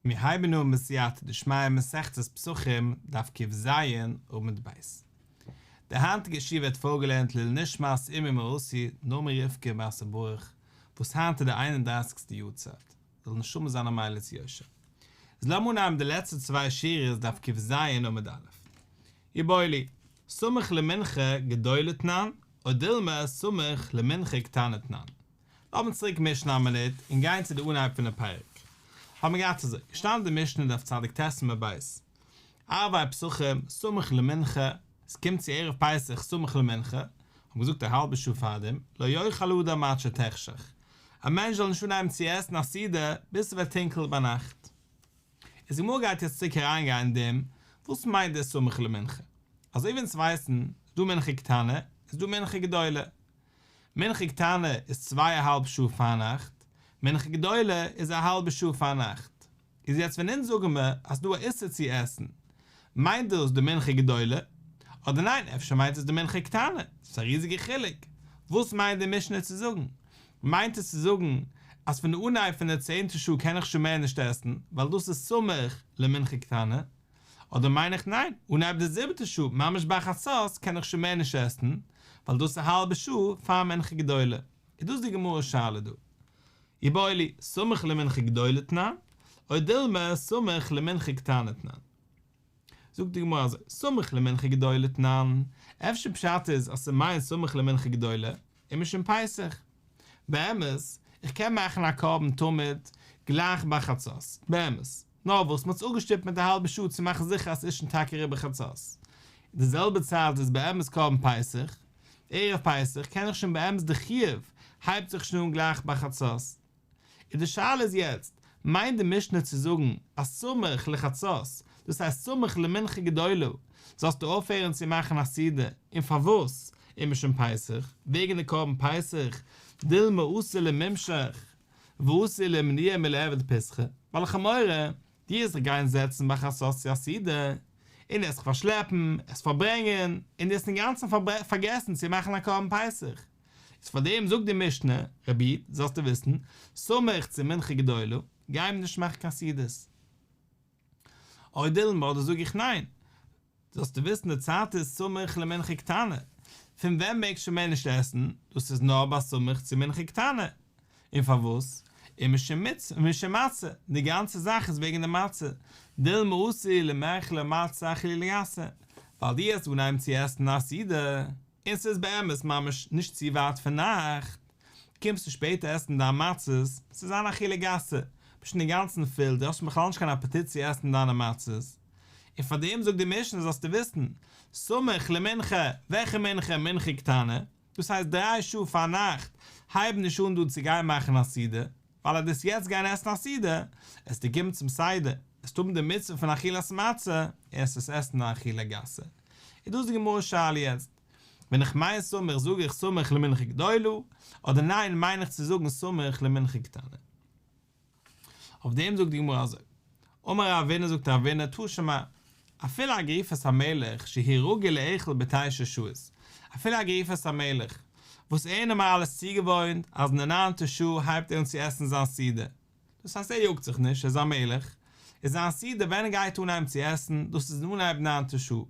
מיר הייבן אן בסייעתא דשמיא מסכת פסחים דף ק"ז עמוד ב'. די היינטיגע שיעור ווערט פארגעלערנט לעילוי נשמת אמי מורתי נעמי רבקה בת ברוך וואס היינט איז די איין און דרייסיגסטע יארצייט, זאל נשמה זיין א מליץ יושר. איז לאמיר אנהייבן די לעצטע צוויי שורות דף ק"ז עמוד א'. איבעיא להו, סמוך למנחה גדולה תנן, או דילמא סמוך למנחה קטנה תנן. לאמיר צוריק מישן א מינוט און גיין צו די אנהייב פונעם פרק. האבן מיר געהאט אזוי, געשטאנען די משנה דף צדיק ט עמוד ב', ערבי פסחים סמוך למנחה, עס קומט צו ערב פסח סמוך למנחה, האבן מיר געזאגט א האלבע שעה פארדעם, לא יאכל אדם עד שתחשך, א מענטש זאל נישט אנהייבן צו עסן א סעודה ביז ס'ווערט טונקל ביינאכט. איז די גמרא גייט יעצט צוריק אריינגיין אין דעם, וואס מיינט דער סמוך למנחה? אזוי ווי אונז ווייסן, איז דא מנחה קטנה, איז דא מנחה גדולה. מנחה קטנה איז צוויי א האלב שעה פארנאכט, מנחה גדולה איז א האלבע שעה פארנאכט. איז יעצט ווען אונז זאגן מיר אז ס'דא א איסור צו עסן, מיינט דאס די מנחה גדולה? אדער ניין אפשר מיינט עס די מנחה קטנה? ס'איז א ריזיגע חילוק. וואס מיינט די משנה צו זאגן? מיינט עס צו זאגן אז פון די אנהייב פון די צענטע שעה קען איך שוין מער נישט עסן ווייל דאס איז סמוך למנחה קטנה? אדער מיין איך ניין, אנהייב די זיבעטע שעה ממש ביי חצות קען איך שוין מער נישט עסן ווייל דאס איז א האלבע שעה פאר מנחה גדולה? איז דאס די גמרא שאלה דא. איבעיא להו, סמוך למנחה גדולה תנן, או דילמא סמוך למנחה קטנה תנן. זאגט די גמרא אזוי, סמוך למנחה גדולה תנן, אפשר פשט איז אז ס'מיינט סמוך למנחה גדולה, ומשום פסח. באמת, איך קען מאכן א קרבן תמיד גלייך ביי חצות, באמת, נאר וואס מ'האט עס אפגעשטופט מיט א האלבע שעה צו מאכן זיכער אז ס'איז שוין טאקע אריבער חצות. אין די זעלבע צייט איז באמת קרבן פסח, ערב פסח קען איך שוין באמת די חיוב הייבט זיך שוין אן גלייך ביי חצות. און די שאלה איז יעצט, מיינט די משנה צו זאגן אז סמוך לחצות, דאס הייסט סמוך למנחה גדולה, זאלסטו אויפהערן צו מאכן א סעודה, און פארוואס? ומשום פסח, וועגן די קרבן פסח, דילמא אתי למימשך, ואתי לאימנועי מלעביד פסחא, ווייל איך האב מורא, דו וועסט זיך גיין זעצן ביי חצות צו א סעודה, און עסט זיך פארשלעפן, עסט פארברענגען, און דו וועסט אינגאנצן פארגעסן צו מאכן א קרבן פסח. איז פאר דעם זאגט די משנה, רבי איד, זאלסטו וויסן, סמוך צו מנחה גדולה, גיי מיר נישט מאכן קיין סעודות. או דילמא, אדער זאג איך ניין, זאלסטו וויסן די צייט איז סמוך למנחה קטנה, פון ווען מעגסט שוין מער נישט עסן, דאס איז נאר ביי סמוך צו מנחה קטנה, און פארוואס? ומשום מצה, די גאנצע זאך איז וועגן די מצה, דילמא אתי למיכלה מצה אכילה גסה, ווייל דו וועסט אנהייבן צו עסן א סעודה, און ס'איז באמת ממש נישט צו ווייט פון נאכט, קומסטו שפעטער עסן דיין מצות, ס'איז אן אכילה גסה, ביסט שוין אינגאנצן פול, דו האסט שוין בכלל נישט קיין אפעטיט צו עסן דיינע מצות, און פאר דעם זאגט די משנה זאלסטו וויסן, סמוך למנחה, וועלכע מנחה? מנחה קטנה, דאס הייסט דריי שעה פאר נאכט, הייב נישט אן דא צו גיין מאכן א סעודה, ווייל אז דו וועסט יעצט גיין עסן א סעודה, עסטו קומען צום סדר, עסט האבן די מצוה פון אכילת מצה, און עסט עס עסן א אכילה גסה. איז דאס די גמרא שאלה יעצט. ווען איך מיין סמוך זאג איך סמוך למנחה גדולה, אדער ניין מיין איך צו זאגן סמוך למנחה קטנה. אויף דעם זאגט די גמרא אזוי, אמר רבינא זאגט רבינא תא שמע, אפילו אגריפס המלך שהוא רגיל לאכול בתשע שעות, אפילו אגריפס המלך וואס ער איז נארמאל איז צוגעוואוינט אז אין די ניינטע שעה הייבט ער אן צו עסן זיין סעודה, דאס הייסט ער יאגט זיך נישט, ער איז א מלך, איז זיין סעודה ווען ער גייט אנהייבן צו עסן, דאס איז אין אנהייב ניינטע שעה, וואס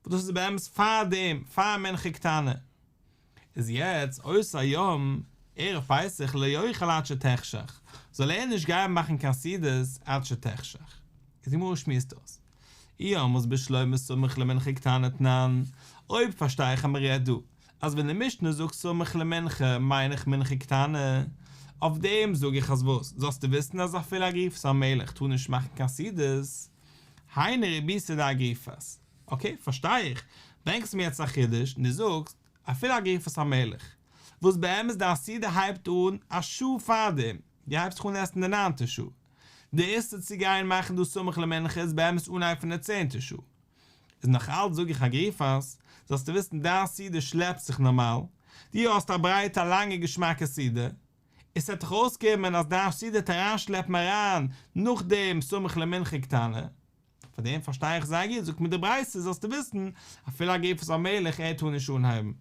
דאס איז באמת פאר דעם, פאר מנחה קטנה. איז יעצט אותו היום ערב פסח לא יאכל עד שתחשך, זאל ער נישט גיין מאכן קיין סעודות עד שתחשך. איז די גמרא שמועסט אויס, אי אמרת בשלמא סמוך למנחה קטנה תנן, אויב פארשטיי איך אז מען רעדט דא אז ווען די משנה זאגט סמוך למנחה מיין איך מנחה קטנה, אויף דעם זאג איך אז וואס, זאלסטו וויסן אז אפילו אגריפס המלך טאר נישט מאכן קיין סעודות, היינו רבותא דאגריפס. אקעי, פארשטיי איך, ברענגסט מיר יעצט א חידוש און דו זאגסט, אפילו אגריפס המלך, וואס באמת דיין סעודה הייבט אן א שעה פארדעם, דו הייבסט זיך אן עסן די ניינטע שעה, די איסור צו גיין מאכן דא סמוך למנחה איז באמת אנהייב פון די צענטע שעה, איז נאך אלץ זאג איך אגריפס, זאלסטו וויסן דיין סעודה שלעפט זיך נארמאל, דו האסט א ברייטע א לאנגע געשמאקע סעודה, עס וועט דאך אויסקומען אז דיין סעודה וועט אריינשלעפן אריין נאכדעם סמוך למנחה קטנה. פאר דעם פארשטיי איך זייער גוט, זאגט מיר די ברייתא זאלסטו וויסן, אפילו אגריפס המלך ער טאר נישט אנהייבן.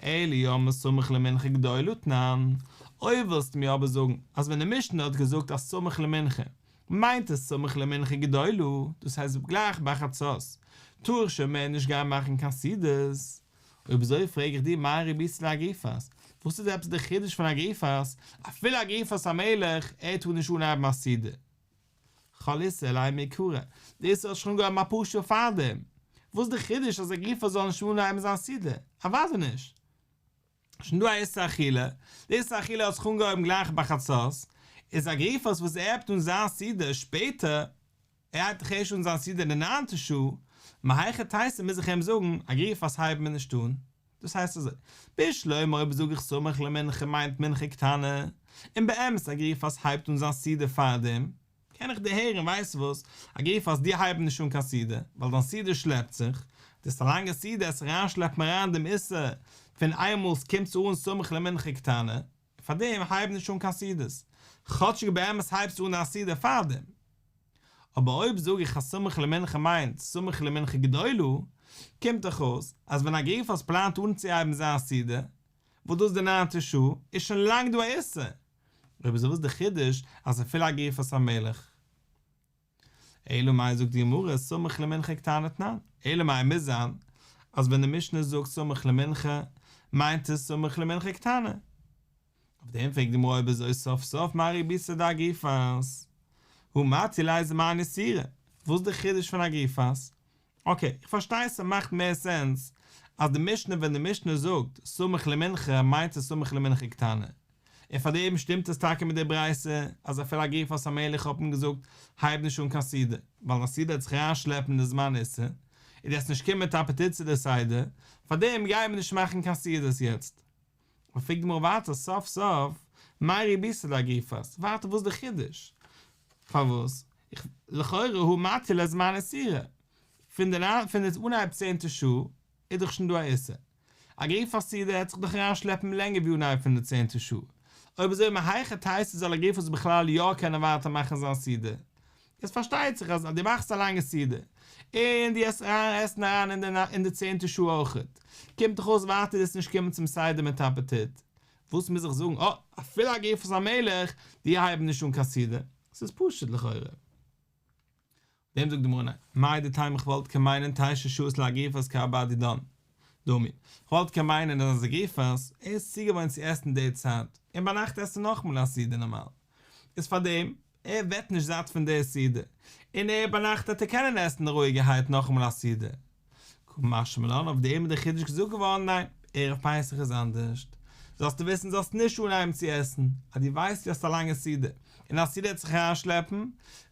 אלא אי אמרת סמוך למנחה גדולה תנן, אויב ווילסטו מיר אבער זאגן אז ווען די משנה האט געזאגט אז סמוך למנחה. מיינט עס סמוך למנחה גדולה, דאס הייסט גלייך ביי חצות טאר איך שוין מער נישט גיין מאכן קיין סעודות. אויב אזוי פרעג איך דיר מאי רבותא לאגריפס, וואס איז עפעס דער חידוש פון אגריפס, אפילו אגריפס המלך, ער טאר נישט אנהייבן א סעודה. כל איסור עליה מעיקרא, די איסור האט שוין אנגעהויבן אפאר שעה פארדעם, וואס איז די חידוש אז אגריפס זאל נישט אנהייבן זיין סעודה? אוודאי נישט. שוין דא א איסור אכילה, די איסור אכילה האט זיך אנגעהויבן גלייך ביי חצות, איז אגריפס וואס ער הייבט אן זיין סעודה שפעטער, ער הייבט דאך ערשט אן זיין סעודה אין די ניינטע שעה, מהיכי תיתי מוז איך אים זאגן, אגריפס הייב מיר נישט אן. דאס הייסט אזוי, בשלמא אויב זאג איך סמוך למנחה מיינט מנחה קטנה, און באמת אגריפס הייבט אן זיין סעודה פארדעם, קען איך דערהערן ווייסט וואס, אגריפס דו הייב נישט אן קיין סעודה, ווייל דיין סעודה שלעפט זיך, דאס איז א לאנגע סעודה עס אריינשלעפן אריין דעם איסור פון איינמאל ס'קומט צו אן סמוך למנחה קטנה, און פארדעם הייב נישט אן קיין סעודות, כאטשיג באמת הייבסטו אן דיין סעודה פארדעם. אבער אויב זאג איך אז סמוך למנחה מיינט סמוך למנחה גדולה, קומט דאך אויס אז ווען אגריפס פלאנט אנצוהייבן זיין סעודה, וואס דאס איז די ניינטע שעה, איז שוין לאנג דא א איסור, אויב אזוי וואס איז די חידוש אז אפילו אגריפס המלך? אלא מאי זאגט די גמרא סמוך למנחה קטנה תנן, אלא מאי מוז זיין אז ווען די משנה זאגט סמוך למנחה מיינט עס סמוך למנחה קטנה. אויף דעם פרעגט די גמרא אויב אזוי סוף סוף מאי רבותא דאגריפס הא מטי ליה זמן איסורא, וואס איז די חידוש פון אגריפס? אקעי, איך פארשטיי ס'מאכט מער סענס אז די משנה ווען די משנה זאגט סמוך למנחה מיינט עס סמוך למנחה קטנה, און פאר דעם שטימט עס טאקע מיט די ברייתא אז אפילו אגריפס המלך האט מען געזאגט הייב נישט אן קיין סעודה ווייל א סעודה וועט זיך אריינשלעפן אין די זמן איסור און דו וועסט נישט קומען מיט אפעטיט צו די סדר, פאר דעם גייען מיר נישט מאכן קיין סעודות יעצט. און פרעגט די גמרא ווייטער סוף סוף מאי רבותא דאגריפס, ווייטער וואס איז די חידוש? פארוואס? איך, לכאורה הא מטי ליה זמן איסורא, פון די פון די אנהייב צענטע שעה איז דאך שוין דא א איסור, אגריפס סעודה העט זיך דאך אריינשלעפן לענגער ווי אנהייב פון די צענטע שעה, אויב אזוי מהיכי תיתי זאל אגריפס בכלל יא קענען ווייטער מאכן זיין סעודה? עס פארשטייט זיך אז דו מאכסט א לאנגע סעודה, און דו עסט אריין עסן אריין אין די צענטע שעה אויכעט, קומט דאך אויס ווייטער דו וועסט נישט קומען צום סדר מיט אפעטיט, וואס מוז איך זאגן אה, אפילו אגריפס המלך, די הייבן נישט אן קיין סעודה, ס'איז פשוט לכאורה. דעם זאגט די גמרא ניין, מהו דתימא איך וואלט קען מיינען תשע שעות לאגריפס כארבע דידן דמי, כ'וואלט קען מיינען אז אגריפס, ער איז צוגעוואוינט צו עסן די צייט, און ביינאכט עסט ער נאכאמאל א סעודה נארמאל, איז פארדעם ער ווערט נישט זאט פון די סעודה, און ער ביינאכט וועט ער קענען עסן רואיגערהייט נאכאמאל א סעודה. קא משמע לן אויף דעם איז דער חידוש געזאגט געווארן, ניין, ערב פסח איז אנדערשט, זאלסטו וויסן זאלסט נישט אנהייבן צו עסן, אז דו ווייסט דו האסט א לאנגע סעודה, און א סעודה וועט זיך אריינשלעפן,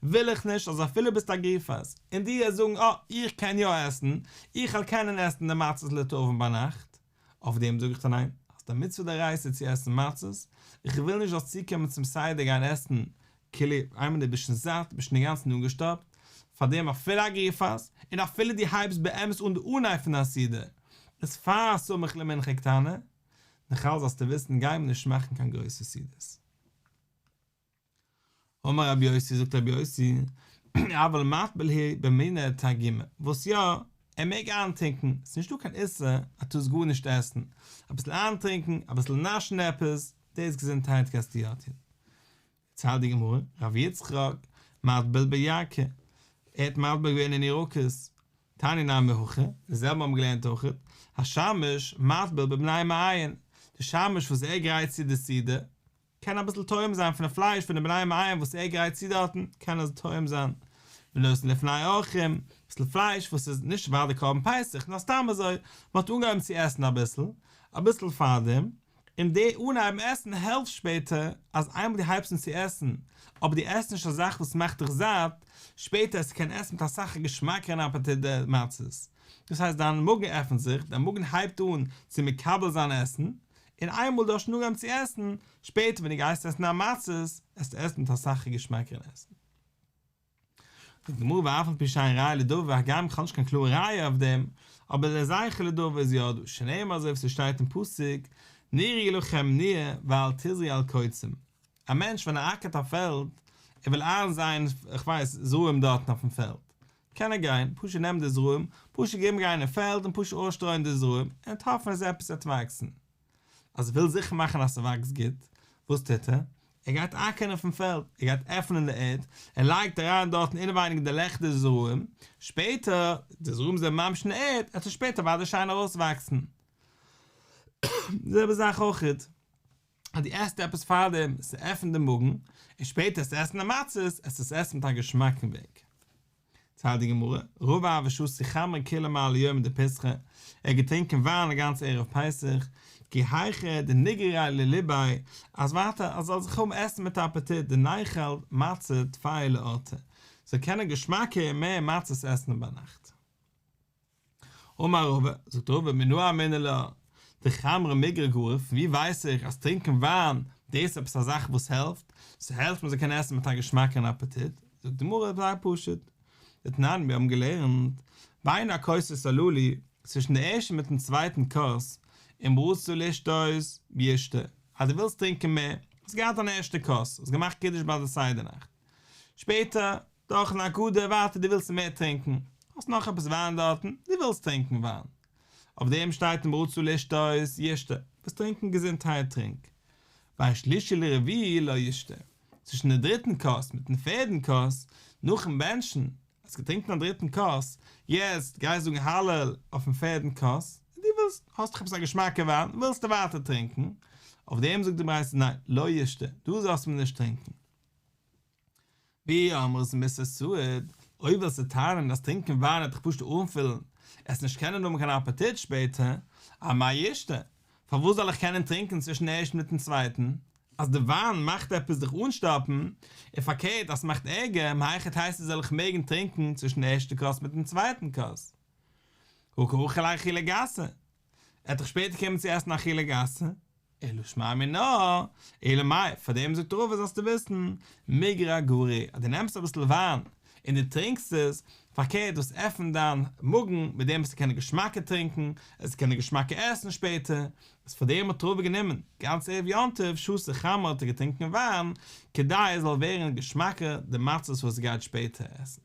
וויל איך נישט אז אפילו ביסט אגריפס, און דו וועסט זאגן אה, איך קען יא עסן, איך וועל קענען עסן די מצות לתיאבון ביינאכט, אויף דעם זאג איך דיר ניין, האסט א מצוה דאורייתא צו עסן מצות, איך וויל נישט זאלסט צוקומען צום סדר גיין עסן כאילו איינמאל דו ביסט שוין זאט, ביסט שוין אינגאנצן אנגעשטאפט, פאר דעם אפילו אגריפס, און אפילו דו הייבסט באמת אן די אנהייב פון דיין סעודה, איז פאר סמוך למנחה קטנה, נאכאלץ זאלסטו וויסן גיי מיר נישט מאכן קיין גרויסע סעודות. אמר רבי יוסי, זאגט רבי יוסי, אבל מטביל הוא במיני תרגימא, וואס יא, ער מעג איינטונקן, ס'איז נישטא קיין איסור אז טארסט גארנישט עסן, אביסל איינטרינקן, אביסל נאשן עפעס, דאס געזונטהייט קענסטו יא טון. דערציילט די גמרא, רב יצחק, מטביל בירקא, ער האט מטביל געווען אין ירקות, תניא נמי הכי, די זעלבע האבן מיר געלערנט אויכעט, השמש מטביל בבני מעיים, די שמש וואס ער גרייט צו די סעודה, קען אביסל טועם זיין פון די פלייש פון די בני מעיים וואס ער גרייט צו דארטן, קען ער טועם זיין. ונותן לפני האורחים, אביסל פלייש וואס איז נישט פאר די קרבן פסח, נאר סתם אזוי, מען האט אנגעהויבן צו עסן אביסל, אביסל פארדעם, און די אנהייבן עסן העלפט שפעטער אז איינמאל דו הייבסט אן צו עסן, אבער דו עסט נישט א זאך וואס מאכט דיך זאט, שפעטער עסטו קענען עסן מיט אסאך א געשמאקערן אפעטיט די מצות. דאס הייסט דיין מאגן עפנט זיך, דיין מאגן הייבט אן צו מקבל זיין עסן, און איינמאל דו האסט שוין אנגעהויבן צו עסן, שפעטער ווען דו גייסט עסן א מצות, עסטו עסן מיט אסאך א געשמאקערן עסן. זאגט די גמרא ואף על פי שאין ראיה לדבר, הגם איך האב נישט קיין קלארע ראיה אויף דעם, אבער די זכר לדבר איז יא דא, שנאמר אזוי ווי ס'שטייט אין פסוק, נירו לכם ניר ואל תזרו על קוצים, א מענטש ווען ער אקערט א פעלד, ער וויל איינזייען איך ווייס זרעים דארטן אויפן פעלד, קען ער גיין, פשוט נעמען די זרעים, פשוט געבן גיין אין פעלד און פשוט אויסשטרויען די זרעים, און האפן אז עפעס וועט וואקסן. אז ער וויל זיכער מאכן אז ס'וואקסט גוט, וואס טוט ער? ער גייט אקערן אויפן פעלד, ער גייט עפענען די ערד, ער לייגט אריין דארטן אינעווייניג די לעכער די זרעים, שפעטער, די זרעים זענען ממש אין ערד, עט עס שפעטער ווייטער שיין ארויסוואקסן. די זעלבע זאך אויכעט, אז דו עסט עפעס פארדעם, ס'עפנט די מאגן, און שפעטער עסטו עסן די מצות, עסטו עס עסן מיט א געשמאקן וועג. ציילט די גמרא, רבא הוה שתי חמרא כולי מעלי יומא דפסחא, ער האט געטרינקען וויין א גאנץ ערב פסח, כי היכי דניגריה לליביה, אז ווייטער אז ער זאל זיך האבן עסן מיט אפעטיט דניכול מצה טפי לאורתא, זאל קענען געשמאקער און מער מצות עסן ביינאכט. אמר רבא, זאגט רבא, מנא אמינא לה, דחמרא מיגרא גריף, פון ווי ווייס איך אז טרינקען וויין, דאס איז עפעס א זאך וואס העלפט, ס'העלפט מ'זאל קענען עסן מיט א געשמאקערן אפעטיט, זאגט די גמרא זייער פשוט, דתנן מיר האבן געלערנט, בין הכוסות הללו, צווישן די ערשטע מיטן צווייטן כוס, אם רצה לשתות, ישתה, אז דו ווילסט טרינקען מער, האסט געהאט אן ערשטע כוס, האסט געמאכט קידוש ביי די סדר נאכט, שפעטער, דורכן הגדה ווייטער דו ווילסט מער טרינקען, האסט נאך עפעס וויין דארטן, דו ווילסט טרינקען וויין. אויף דעם שטייט אם רצה לשתות ישתה, ווילסט טרינקען געזונטהייט טרינק. בין שלישי לרביעי לא ישתה, צווישן די דריטן כוס מיטן פערדן כוס, נאכן בענטשן, האסט געטרינקען א דריטן כוס, יעצט גייסט זאגן הלל אויפן פערדן כוס, און דו ווילסט, האסט דאך עפעס א געשמאקע וויין, ווילסטו ווייטער טרינקען, אויף דעם זאגט די ברייתא ניין, לא ישתה, דא זאלסטו נישט טרינקען. ואי אמרת מותר סעיד, אויב ווילסטו טענה'ן אז טרינקען וויין וועט דיך פשוט אנפילן, עסט נישט קענען האבן קיין אפעטיט שפעטער, אמאי ישתה, פארוואס זאל איך קענען טרינקען צווישן ערשטן מיטן צווייטן? אז די וויין מאכט עפעס דיך אנשטאפן, און פארקערט אז ס'מאכט ערגער, מהיכי תיתי זאל איך מעגן טרינקען צווישן ערשטע כוס מיטן צווייטן כוס? הא קא אכיל אכילה גסה, ער וועט דאך שפעטער קומען צו עסן אכילה גסה, אלא שמע מינה, אלא מאי, פאר דעם זאגט רבא זאלסטו וויסן, מיגרא גרי, אז דו נעמסט אביסל וויין און דו טרינקסט עס, פארקערט דאס עפנט דיין מאגן, מיט דעם וועסטו קענען געשמאקער טרינקען, וועסטו קענען געשמאקער עסן שפעטער, איז פאר דעם האט רבא גענומען, גאנץ ערב יום טוב שתה חמרא האט ער געטרינקען וויין, כדי עס זאל ווערן געשמאקער די מצות וואס ער גייט שפעטער עסן.